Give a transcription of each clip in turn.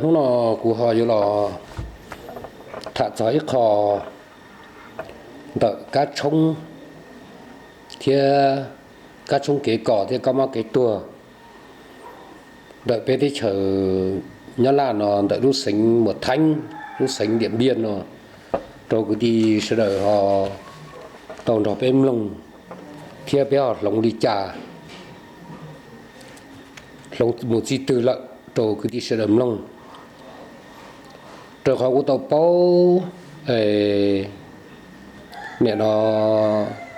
Hnub no kuv ho yuav los tham txog ib qho ntawm kab tshoob thiab kab tshoob kev kos thiab kab mob kev tuag ntawm peb teb chaws Nyab Laj no, ntawm lub xeev Muas Theeb, lub xeev Diam Npiaj no, rau kwv tij sawv daws ho tau nrog peb mloog thiab peb ho hloov li cas, hloov mus txij twg lawm rau kwv tij sawv daws mloog. Raws qhov kuv tau paub, nim no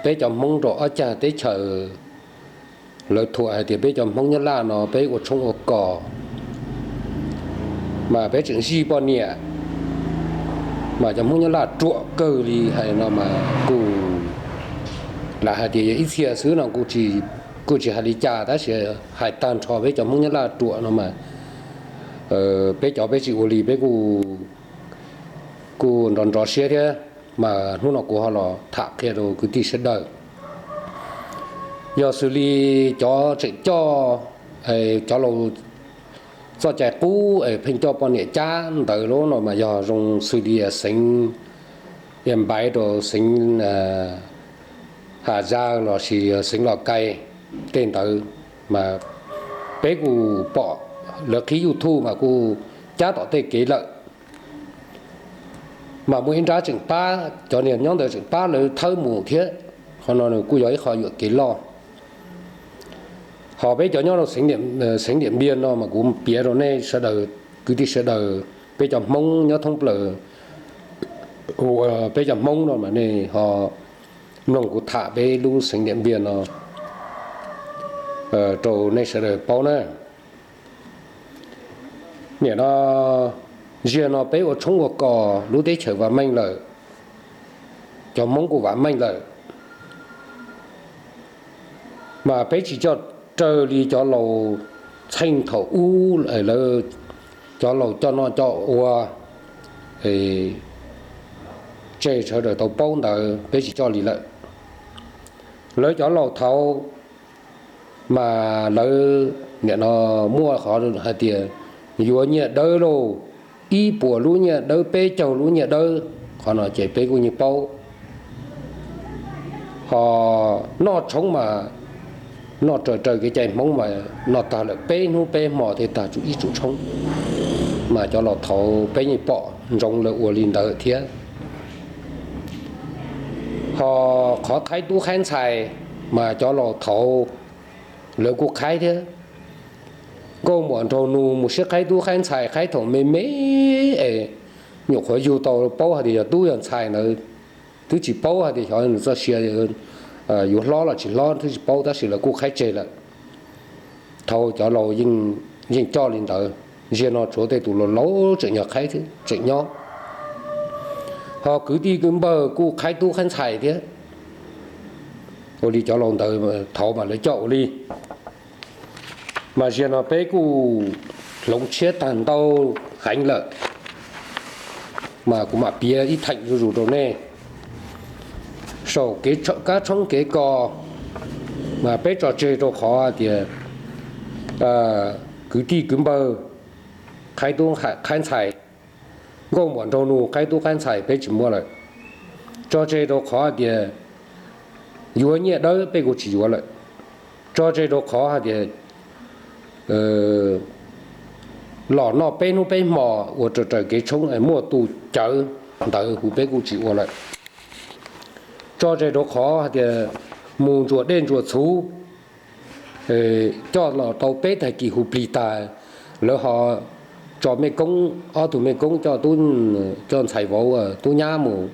peb cov Hmoob rau ob cag teb chaws lawv thuam hais tias peb cov Hmoob Nyab Laj no peb ua tshoob ua kos mas peb tseem zij poj niam, mas cov Hmoob Nyab Laj ruam kawg li hais no mas kuj lam hais tias yog ib txhia xwb no kuj tsis hais li cas, tab sis hais tag nrho peb cov Hmoob Nyab Laj ruam no mas peb cov peb tsis ua li, peb kuj nrov nrov siab thiab. Mas hnub no kuv ho los tham qhia rau kwv tij sawv daws. Yog xws li cov tseem coj, cov laus txoj cai qub pheej coj poj niam cab ntawd lawm no mas yog zoo xws li xeev Yas Npaiv rau xeev Has Zaj lossis xeev Los Kais tej ntawd, mas peb kuj pom lawv qhib YouTube mas kuj cab tom tej kev lawm. Mas muaj ib nrab tseem pab, cov niag nyob ntawd tseem pab lawv thawb mus thiab. Qhov no kuj yog ib qho yuam kev loj. Ho peb cov nyob rau xeev Diam Npiaj no mas kuv piav rau nej sawv daws, kwv tij sawv daws, peb cov Hmoob nyob thoob plaws, peb cov Hmoob no mas nej ho mloog kuv tham peb lub xeev Diam Npiaj no rau nej sawv daws paub na. Nim no, ziag no peb ua tshoob ua kos lub teb chaws vam meej lawm, cov Hmoob kuj vam meej lawm, mas peb tsis coj raws li cov laus txheej thaum ub lawv, cov laus coj noj coj ua tseg sawv daws tau paub ntawd, peb tsis coj li lawm. Lawv cov laus thaud mas lawv nim no muaj qhov hais tias yuav nyiaj dawb lauj, ib puas lub nyiaj dawb, peb caug lub nyiaj dawb, qhov no ces peb kuj yeej paub. Ho noj tshoob mas noj raws raws kev cai Hmoob mas noj tag lawm peb hnub peb hmo thiaj tag tsum ib tsum tshoob. Mas cov laus thaud peb yeej pom ntsoov lawv ua li ntawd thiab. Ho qhov qhaib tub qhaib ntxhais mas cov laus thaud lawv kuj qhaib thiab. Nkauj muam nraug nus mus sib qhaib tub qhaib ntxhais, qhaib thaum me me es nyuam qhuav yug tau paub hais tias yog tub yog ntxhais ntawd, twb tsis paub hais tias xyov nws txoj sia yuav hlob los tsis hlob twb tsis paub, tab sis lawv kuj qhaib tseg lawm. Thaud cov laus yeej coj li ntawd, ziag no tshuav tej tus laus laus tseem nyob qhaib, tseem nyob. Ho kwv tij kwv npawg kuj qhaib tub qhaib ntxhais thiab. Ua li cov laus ntawd thaud mas lawv coj ua li. Mas ziag no peb kuj hloov tshiab tag ntau heev lawm, mas kuv mam piav ib theem zuj zus rau nej. Saum kab tshoob kev kos mas peb tso tseg rau qhov tias kwv tij kwv npawg qhaib tub qhaib ntxhais, nkauj muam nraug nus qhaib tub qhaib ntxhais peb tsis muab lawm. Tso tseg rau qhov tias yuav nyiaj dawb peb kuj tsis yuav lawm. Tso tseg rau qhov hais tias los noj peb hnub peb hmo ua raws raws kev tshoob muaj tus cawv ntawd huv peb kuj tsis ua lawm. Tso tseg rau qhov hais tias mus ntsuas dej ntsuas txhuv, coj los tau peb tag kis hu plig tas, lawv ho tso mej koob, ob tug mej koob coj, coj ntxhais vauv tub nyab mus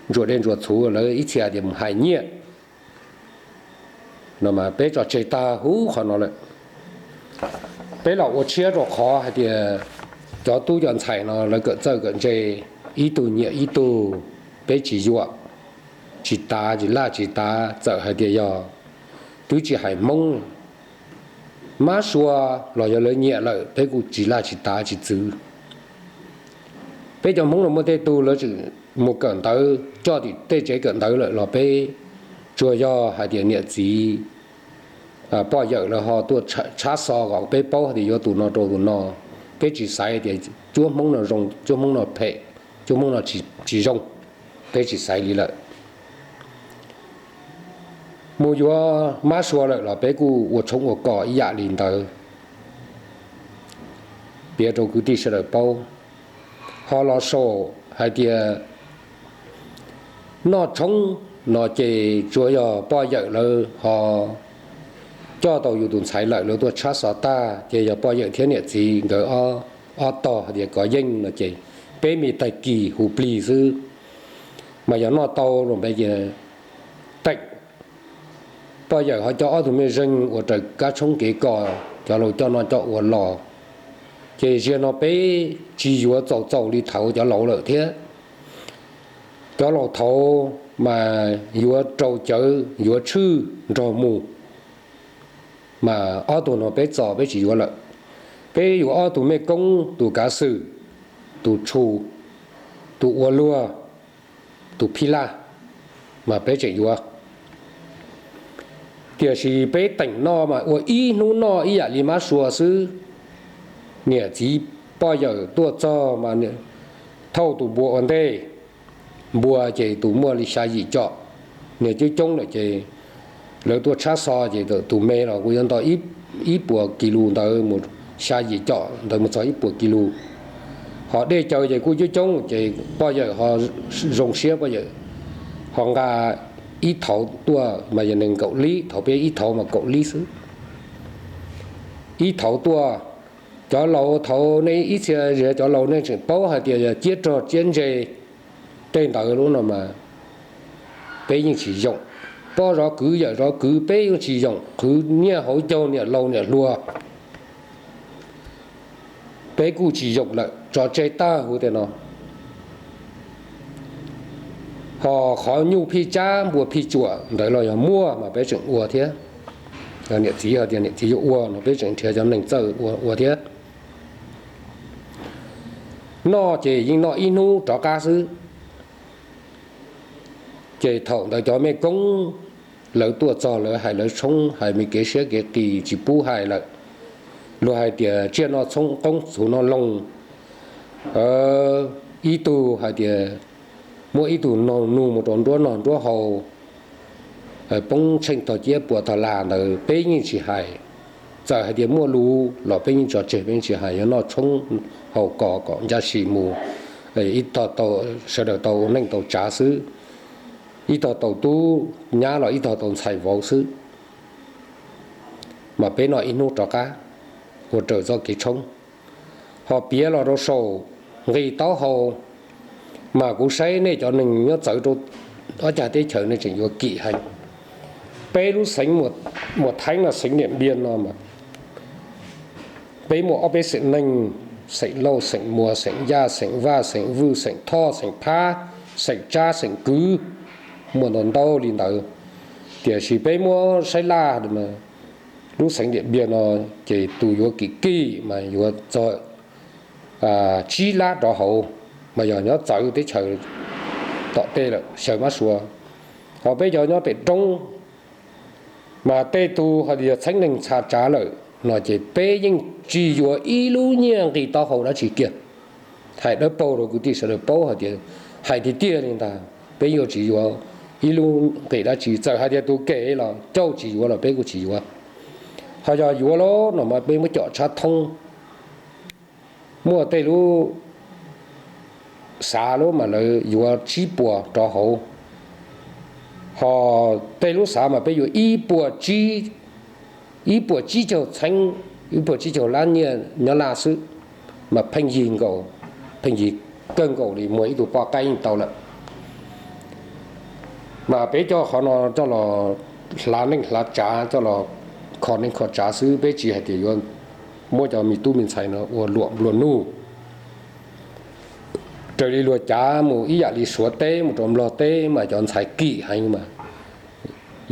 ntsuas dej ntsuas txhuv, lawv ib txhia tias mus hais nyiaj no mas peb tso tseg tag huv qhov no lawm. Peb los ua tshiab rau qhov hais tias cov tub cov ntxhais no lawv kawm txawj kawm ntse, ib tug nyiam ib tug, peb tsis yuam, tsis tav, tsis laj tsis tav, txawm hais tias yog twb tsis hais Hmoob, mab sua los yog lawv nyiam lawm peb kuj tsis laj tsis tav tsis txwv. Peb cov Hmoob los muaj tej tug lawv tseem mus kawm ntawv coj tim tej tsev kawm ntawv lawm los peb tsuas yog hais tias niam txiv poj yawm lawv ho tuaj tshab xov kom peb paub hais tias yuav tus no rau tus no, peb tsis xaiv tias cuab Hmoob no zoo, cuab Hmoob no phem, cuab Hmoob no tsis zoo, peb tsis xaiv li lawm. Mus yuav mab sua lawm los peb kuj ua tshoob ua kos ib yam li ntawd, piav rau kwv tij sawv daws paub. Ho los saum hais tias noj tshoob no ces tsuas yog poj yawm lawv ho coj tau yus tus ntxhais lawm, lawv tuaj tshab xov tag ces yog poj yawm thiab niam txiv nkawd ob tog hais tias kov yeej no ces peb me tag kis hu plig xwb. Mas yog noj tau los peb ces teem poj yawm ho coj ob tug me zeeg uas raws kab tshoob kev kos cov laus coj noj coj ua los. Ces ziag no peb tsis yuav txaus txaus li thaud cov laus lawm thiab. Cov laus thaud mas yuav rau cawv yuav tshwj nrog mus, mas ob tug no peb txo peb tsis yuav lawm. Peb yuav ob tug mej koob, tus kav xwm, tus tshus, tus ua luag, tus phij laj, mas peb tseem yuav. Tiam sis peb teem noj mas ua ib hnub noj ib yam li mab sua xwb. Niam txiv poj yawm tuaj txog mas thauj tus npua ua ntej, npua ces tus muaj li xya yim com, niag coob coob lawm ces lawv tuaj tshab xov ces tus me los kuj yuav nto ib puas kis lus ntawd mus, xya yim com ntawd mus txog ib puas kis lus. Ho dej cawv ces kuj coob coob ces poj yawm ho zoo siab, poj yawm ho nqa ib thauv tuaj mas yog nees nkaum lib, thaum peb ib thauv mas kaum lib xwb. Ib thauv tuaj, cov laus thaud nej ib txhia, cov laus nej tseem paub hais tias yog ciab rog ciab ntse tej ntawd lub no mas peb yeej tsis yoom. Poj zov kwv yawm zov kwv peb yeej tsis yoom, qhwv nyiaj hauv caug niam laus niam hluas peb kuj tsis yoom lawm, tso tseg tag huv tej no. Ho qhov nyuj phij cab npua phij cuam ntawd los yog muaj mas peb tseem ua thiab. Niam txiv hais tias niam txiv yuav ua no peb tseem nrhiav cov neeg txawj ua thiab. Noj ces yeej noj ib hnub rov qab xwb. Ces thaum ntawd cov mej koob lawv tuaj txog lawv hais lawv tshoob hais me kev siab kev qis tsis pub hais lawm. Luag hais tias tsiaj noj txhoob qoob txhuv noj loog. Ib tug hais tias muaj ib tug nug mus rau nruab nog nruab haus, poob tsheej tog ciab puas tog lag ntawd peb yeej tsis hais. Txawm hais tias muaj lus los peb yeej tso tseg peb yeej tsis hais, yog noj tshoob haus kos kom ncaj sim mus, ib tog tau, sawv daws tau ua neej tau tsav xwb, ib tog tau tub nyab los ib tog tau ntxhais vauv xwb. Mas peb noj ib hnub rov qab ua raws txoj kev tshoob. Ho piav los rau saum nqi taub hau, mas kuv saib nej cov neeg nyob txawv rau ob cag teb chaws nej tseem yuav kim heev. Peb lub xeev Muas Theeb no, xeev Niam Npias no mas peb muaj ob peb xeem neeg, xeem Lauj, xeem Muas, xeem Yaj, xeem Vaj, xeem Vwj, xeem Thoj, xeem Phab, xeem Tsab, xeem Kwv, muaj ntau ntau li ntawd. Tiam sis peb muab saib laj, lub xeev Niam Npias no ces tus yuav kim kim mas yuav txog tsib lab rov hauv, mas yog nyob txawv teb chaws tom tej lawm xyaw mab sua. Ho peb cov nyob pem roob mas tej tug ho yog txheeb neeg txha tsav lawm no ces peb yeej tsis yuav ib lub nyiaj nqi taub hau dab tsi kiag. Hais dawb paug rau kwv tij sawv daws paub hais tias hais tiag tiag li ntag, peb yuav tsis yuav ib lub nqi dab tsi, txawm hais tias tus kem los cauj tsis yuav los peb kuj tsis yuav. Ho yog yuav lawm no mas peb muab com tshab thoob, muaj tej lub xav lub mas lawv yuav tsib puas rov hauv. Ho tej lub xav mas peb yuav ib puas tsib, ib puas tsib caug txheeb, ib puas tsib caug lab nyiaj nyob Laj xwb, mas pheej yig nkaus, pheej yig kawg nkaus li, muag ib tug poj qaib yeej tau lawm. Mas peb coj qhov no coj los hlav neej hlav tsav, coj los kho neej kho tsav xwb, peb tsis hais tias yuav muab cov me tub me ntxhais no ua luam nplua nuj. Raws li luag cav mus ib yam li Suav teb mus rau Nplog teb mas cov ntxhais kim heev mas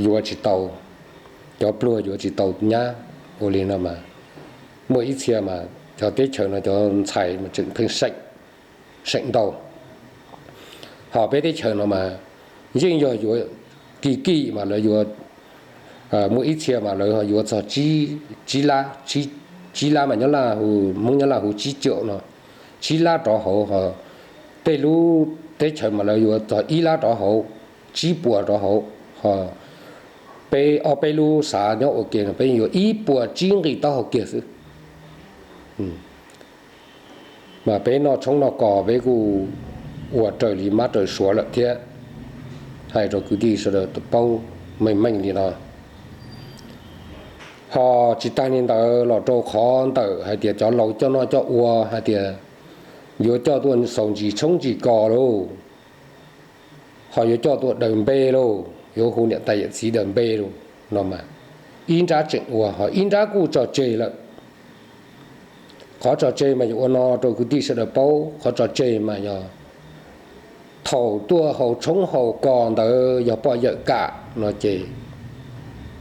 yuav tsis tau, cov pluag yuav tsis tau nyab. Ua li no mas muaj ib txhia mas cov teb chaws no cov ntxhais mas tseem pheej seem ntau. Ho peb teb chaws no mas yeej yog yuav kim kim mas lawv yuav, muaj ib txhia mas lawv yuav txog tsib lab, tsib Tsib lab mas nyob Laj hu, Hmoob nyob Laj hu tsib caum no, tsib lab rov hauv ho tej lub teb chaws mas lawv yuav txog ib lab rov hauv, tsib puas rov hauv ho peb ob peb lub xav nyob ua ke no peb yuav ib puas tsib nqi taub hau kiag xwb. Mas peb noj tshoob noj kos peb kuj ua raws li mab raws suav lawm thiab. Hais rau kwv tij sawv daws paub meej meej li no. Ho tsis tag li ntawd los rau qhov ntawm hais tias cov laus coj noj coj ua hais tias yuav coj tuaj xaus ntsis tshoob ntsis kos lauj, ho yuav coj tuaj daws npe lauj, yuav hu niam tais yawm txiv daws npe lauj no mas ib nrab tseem ua ho ib nrab kuj tso tseg lawm. Qhov tso tseg mas yuav ua no rau kwv tij sawv daws paub, qhov tso tseg mas yog thaum tuaj haus tshoob haus kos ntawd yog poj yawm kam no ces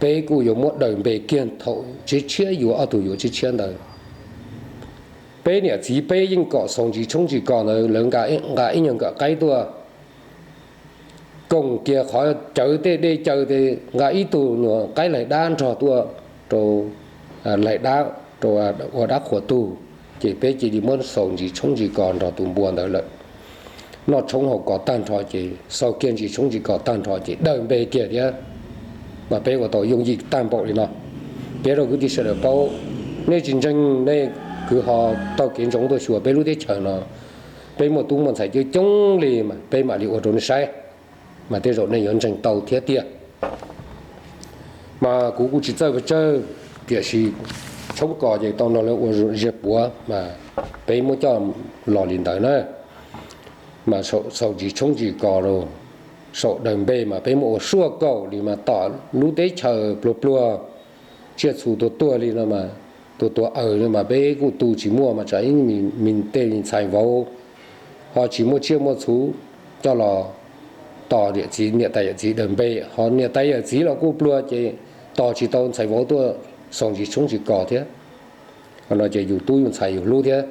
peb kuj yuav muab daws npe kiag thaum tshiab tshiab yuav ob tug yuav tshiab tshiab ntawd. Peb niam txiv peb yeej kom xaus ntsis tshoob ntsis kos ntawd lawv nqa ib nyuag nkawm qaib tuaj koom kiag qhov cawv tej dej cawv tes nqa ib tug nyuag qaib laig dab nrog tuaj rau laig dab rau ua dab qhuas tug, ces peb cia li muab xaus ntsis tshoob ntsis kos nrog tus npua ntawd lawm. Noj tshoob haus kos tag nrho ces xaus kiag ntsis tshoob ntsis kos tag nrho ces daws npe kiag thiab. Mas peb ua tau yooj yim tag npaum li no. Piav rau kwv tij sawv daws paub, nej tsis ntseeg nej kwv ho taug kev ntsoov tuaj xyuas peb lub teb chaws no, peb muaj tub muaj ntxhais coob coob li mas peb mam li ua rau nej saib, mas tej zaum nej yuav ntseeg tau thiab tiag. Mas kuv kuj tsis txawj pes tsawg, tiam sis tshoob kos ces tau nrog lawv ua ziag puav mas peb muab coj los li ntawd na. Mas xaus ntsis tshoob ntsis kos rau, saum daws npe mas peb muab ua suaj kaum li mas tom lub teb chaws pluag pluag, tsiaj txhu tuag tuag li no mas tuag tuag aws li mas peb kuj tu tsis muaj mas tsam ib me tej ntxhais vauv ho tsis muaj tsiaj muaj txhu coj los tos niam tais yawm txiv daws npe, ho niam tais yawm txiv los kuj pluag ces tos tsis tau ntxhais vauv tuaj xaus ntsis tshoob ntsis kos thiab. Qhov no ces yus tub yus ntxhais yus hlub thiab,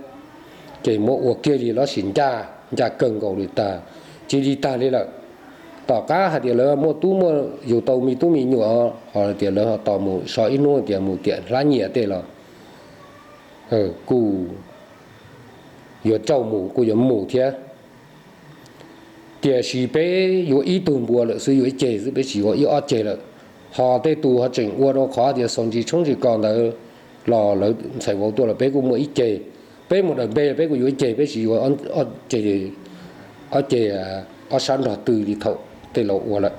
ces muab ua kiag li los sis ncaj ncaj kawg nkaus li tag, cia li tag li lawm. Tom qab hais tias lawv muaj tub muaj yus tau me tub me nyuam, ho tias lawv ho tos mus so ib hnub tias mus tiam hlab nyias tej los kuj yuav coj mus kuj yuav mus thiab. Tiam sis peb yuav ib tug npua lawm xwb, yuav ib ceg xwb, peb tsis yuav ib ob ceg lawm. Ho tej tus ho tseem ua rau qhov tias xaus ntsis tshoob ntsis kos ntawd los lawv ntxhais vauv tuaj los peb kuj muaj ib ceg, peb mus daws npe peb kuj yuav ib ceg, peb tsis yuav ob ceg, ob ceg ob sab nrog tw li thaum tej laus ua lawm,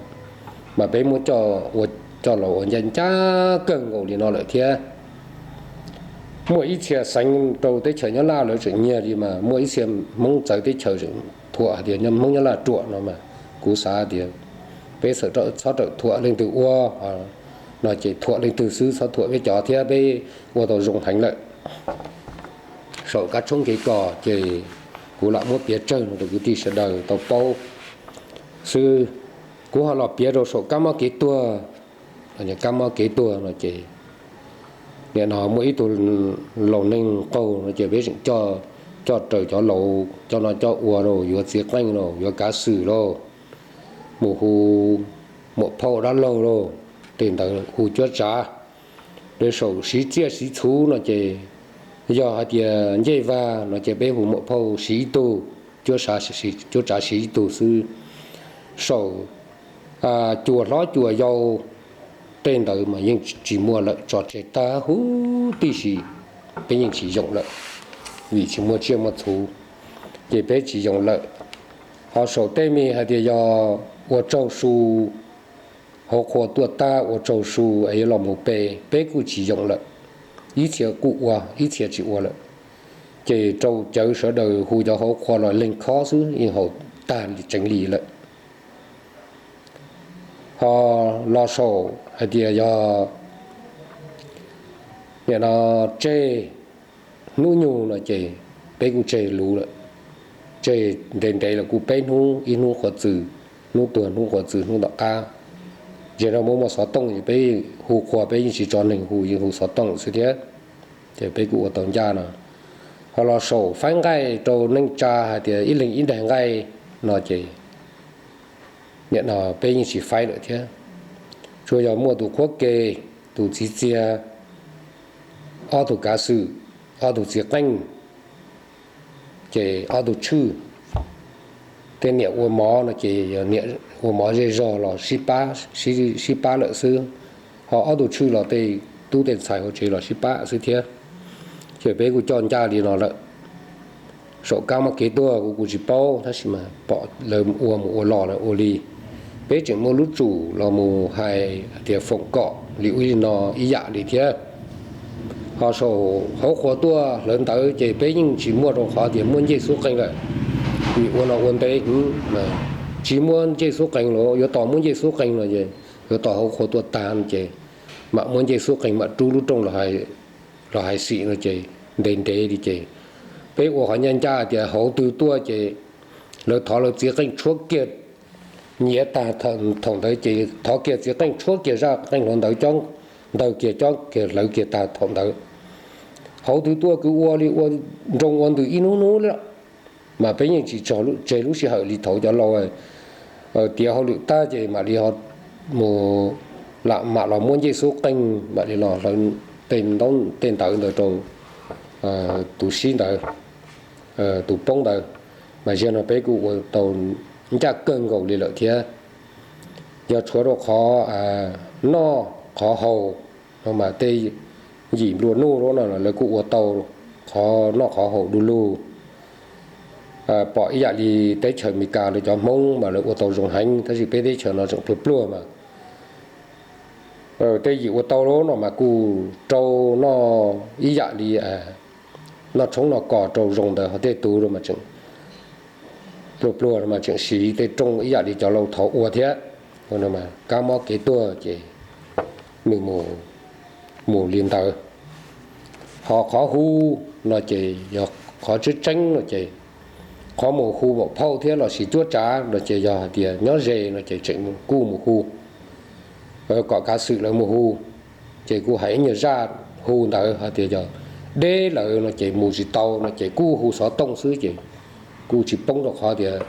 mas peb muab coj los ua ncaj ncaj kawg nkaus li no lawm thiab. Muaj ib txhia xeev rau teb chaws nyob Laj lawv tseem nyiag li mas muaj ib txhia Hmoob txawv teb chaws tseem thuam hais tias Hmoob nyob Laj ruam no mas kuv xav tias peb txhob rawm thuam leej twg ua no ces thuam leej twg xwb, txhob thuam peb cov thiab, peb ua tau zoo heev lawm. Saum kab tshoob kev kos ces kuv lam muab piav tsawg no rau kwv tij sawv daws tau paub xwb. Kuv ho los piav rau saum kab mob kev tuag. Kab mob kev tuag no ces nim no muaj ib tug laus neeg qaug no ces peb tseem coj raws cov laus coj noj coj ua lauj, yuav txiv qeej lauj, yuav kav xwm lauj, mus hu muam phauj dab laug lauj, tej ntawd hu cuab tsav. Lawv saum siv txiaj siv txhuv no ces yog hais tias ncej vag no ces peb hu muam phauj siv ib tug, cuab tsav siv ib tug xwb. Saum cuas hlob cuas yau tej ntawd mas yeej tsis muaj lawm, tso tseg tag huv tib si, peb yeej tsis yoom lawm, vim tsis muaj tsiaj muaj txhuv ces peb tsis yoom lawm. Ho saum tej me hais tias yog ua tsaug su, hauv qhua tuaj tag ua tsaug su es yuav los mus pe, peb kuj tsis yoom lawm. Ib txhia kuj ua, ib txhia tsis ua lawm. Ces rau cawv sawv daws hu cov hauv qhua los leeg khob xwb yeej haus tag tseev li lawm. Ho los saum hais tias yog nim no tseg hnub nyoog no ces peb kuj tseg luv lawm, tseg ntev ntev lawm kuj peb hnub, ib hnub qhuav txwm, hnub tuag hnub qhuav txwm hnub tom qab. Ces no muaj muaj xov tooj es peb hu qhua peb yeej tsis tso neeg hu, yeej hu xov tooj xwb thiab. Ces peb kuj ua tau ncaj no. Ho los saum faib nqaij rau neej tsa hais tias ib leeg ib daig nqaij no ces nim no peb yeej tsis faib lawm thiab. Tsuas yog muaj tus qhuab ke, tus txiv txiag, ob tug kav xwm, ob tug txiv qeej, ces ob tug tshwj. Tej niam ua mov no ces niam ua mov zej zog los sib pab, sib pab lawm xwb, ho ob tug tshwj los tej tub tej ntxhais hauv tsev los sib pab xwb thiab. Ces peb kuj coj ncaj li no lawm. Saum kab mob kev tuag kuv kuv tsis paub, tab sis mas pom lawv ua mus ua los lawv ua li. Peb tseem muaj lub tsum los mus hais tias foom kom li ub li no ib yam li thiab. Ho saum hauv qhua tuaj hlawv ntawd ces peb yeej tsis muaj rau qhov tias muab ncej xub qeeg lawm, vim ua no ua ntev heev, tsis muab ncej xub qeeg los yuav tos muab ncej xub qeeg no es yuav tos hauv qhua tuaj tag ces mam muab ncej xub qeeg mam rub lub rooj los hais xim no ces ntev ntev li ces peb ua qhov ncaj ncaj tias hauv twg tuaj ces lawv thov lawv txiv qeej tshuab kiag, nyiav tag thaum ntawd ces thov kiag txiv qeej tshuab kiag zaj qeej hluav ntawd cob, ntawg kiag cob kiag hlawv kiag tag thaum ntawd. Hauv twg tuaj kwv ua li ua nroo ua ntws ib hnub hnub li, mas peb yeej tsis tseg lub sij hawm li thaum cov laus tiav hauj lwm tag ces mam li ho mus, lam mam los muab ncej xub qeeg mam li los hlawv tej ntawv ntawd rau tus sib ntawd, tus poob ntawd. Mas ziag no peb kuj ua tau ncaj kawg nkaus li lawm thiab. Yog tshuav rau qhov noj qhov haus no mas tej yim nplua nuj no lawv kuj ua tau qhov noj qhov haus du lug. Pom ib yam li teb chaws Amelikas lawv cov Hmoob mas lawv ua tau zoo heev, tab sis peb teb chaws no tseem pluag pluag mas tej yim ua tau no mas kuj rau noj ib yam li noj tshoob noj kos rau zoo ntawd, ho tej tug mas tseem pluag pluag mas tseem siv tej rooj ib yam li cov laus thaud ua thiab. Kab mob kev tuag ces nws mus li ntawd. Ho qhov hu no ces yog qhov tseeb tseeb no ces qhov mus hu maum phauj thiab los sis cuab tsav no ces yog hais tias nyob ze no ces tseem kuj mus hu, kom kav xwm lawv mus hu. Ces kuj hais ib nyuag zaj hu ntawd hais tias yog deb lawm no ces mus tsis tau no ces kuj hu xov tooj xwb ces kuj tsis poob rau qhov tias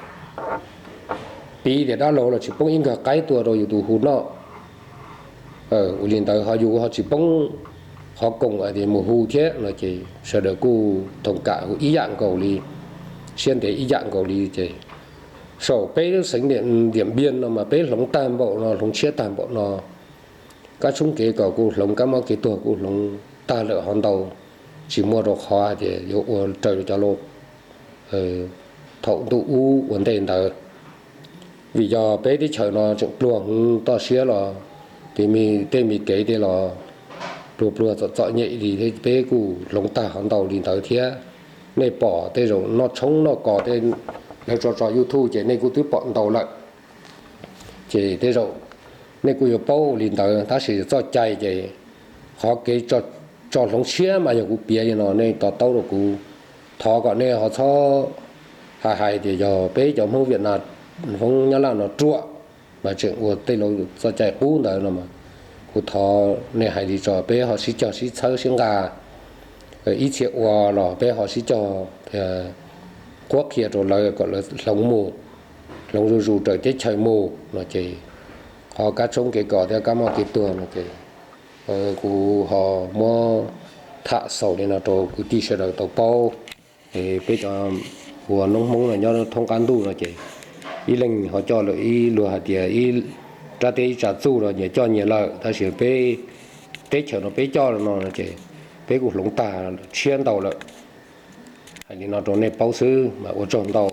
piv tias dab laug los tsis poob ib nkawg qaib tua rau yus tus hu noj. Ua li ntawd ho yus ho tsis poob qhov koom hais tias mus hu thiab no ces sawv daws kuj thoom kam hu ib yam nkaus li, siab ntev ib yam nkaus li ces saum peb lub xeev Diam Npiaj no mas peb hloov tag npaum no, hloov tshiab tag npaum no. Kab tshoob kev kos kuj hloov, kab mob kev tuag kuj hloov tag lawm hov ntau, tsis muaj rau qhov hais tias yuav ua raws cov laus thaum ntuj ub ua ntej ntawd. Vim yog peb teb chaws no tseem pluag heev, toj siab los tej me kev tej los pluag pluag txom txom nyem li thiab, peb kuj hloov tag hov ntau li ntawd thiab. Nej pom tej zaum noj tshoob noj kos tej lawv tso tso YouTube ces nej kuj twb pom ntau lawm. Ces tej zaum nej kuj yuav paub li ntawd, tab sis txoj cai ces qhov kev tso hloov tshiab mas yog kuv piav li no, nej to taub rau kuv. Thov kom nej ho txhob hais hais tias yog peb cov Hmoob Viaj Nam, Hmoob Nyab Laj no ruam mas tseem ua tej laus txoj cai qub ntawd no. Kuv thov nej hais li tso peb ho sib cog sib txhawb sib nqa, ib txhia ua los peb ho sib cog qhuab qhia rau lawv kom lawv hloov mus, hloov zuj zus raws teb chaws mus no ces qhov kab tshoob kev kos thiab kab mob kev tuag no ces kuv ho muab tham xaus li no rau kwv tij sawv daws tau paub. Peb cov ua noob Hmoob no nyob thoob qab ntuj no ces ib leeg ho coj lawm, ib luag hais tias ib rab teb ib tsa txuj los nyias coj nyias lawm, tab sis peb teb chaws no peb coj no ces peb kuj hloov tag tshiab ntau lawm. Hais li no rau nej paub xwb mas ua tsaug ntau.